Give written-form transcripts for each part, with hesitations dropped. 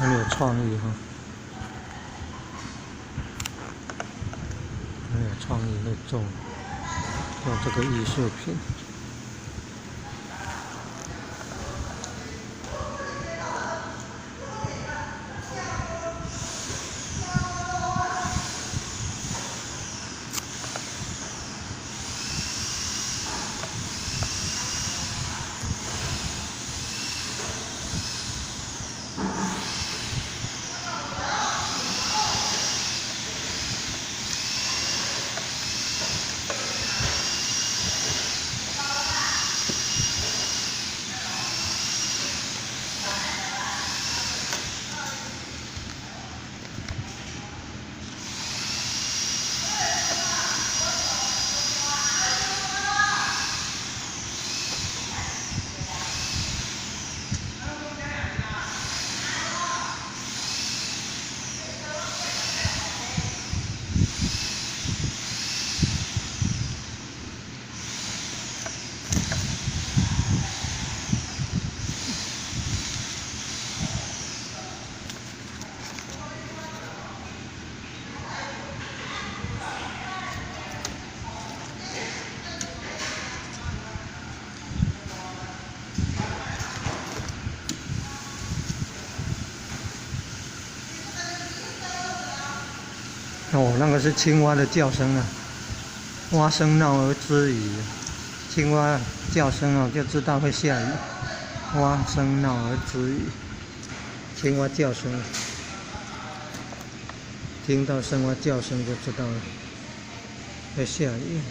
很有創意哈，很有創意在做做這個藝術品。哦，那個是青蛙的叫聲啊，蛙聲鬧而知雨，青蛙叫聲哦就知道會下雨。蛙聲鬧而知雨，青蛙叫聲，聽到青蛙叫聲就知道會下雨。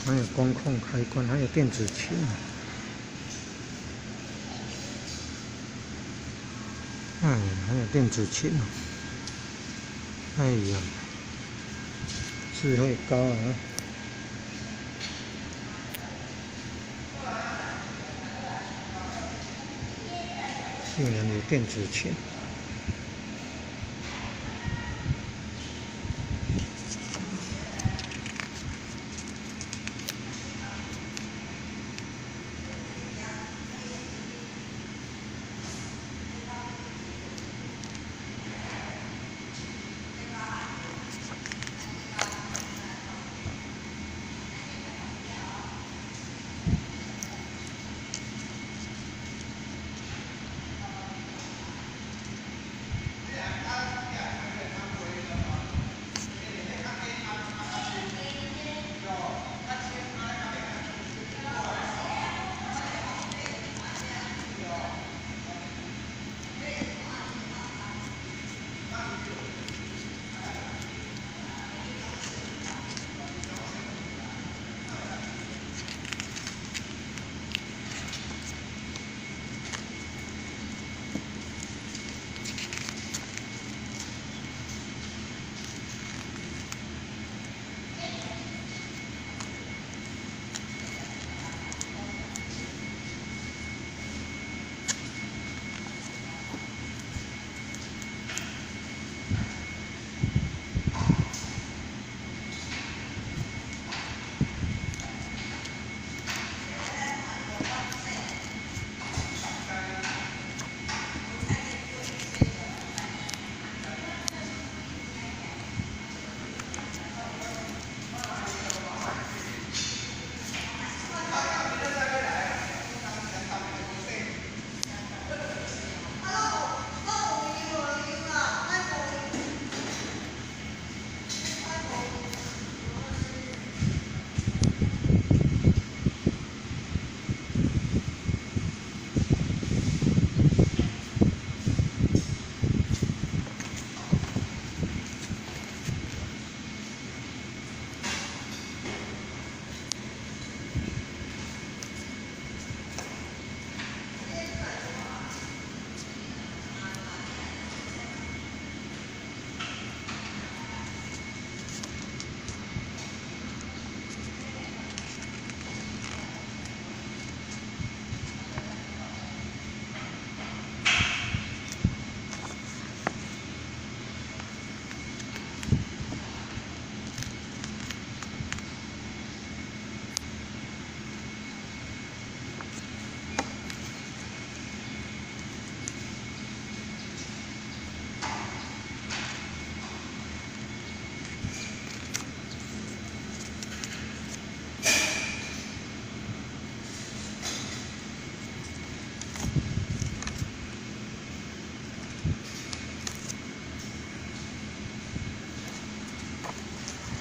還有光控開關，還有電子琴。哎，還有電子琴。哎呀，智慧高啊！竟然有電子琴。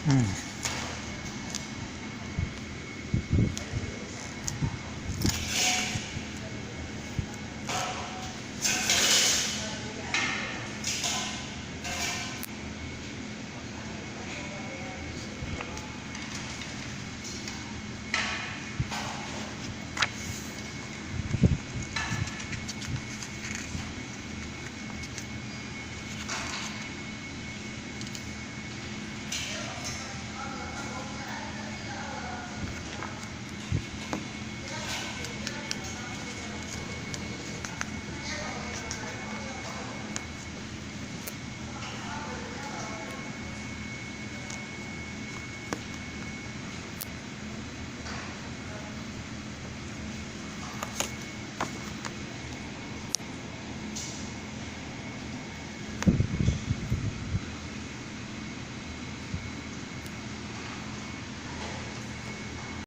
嗯。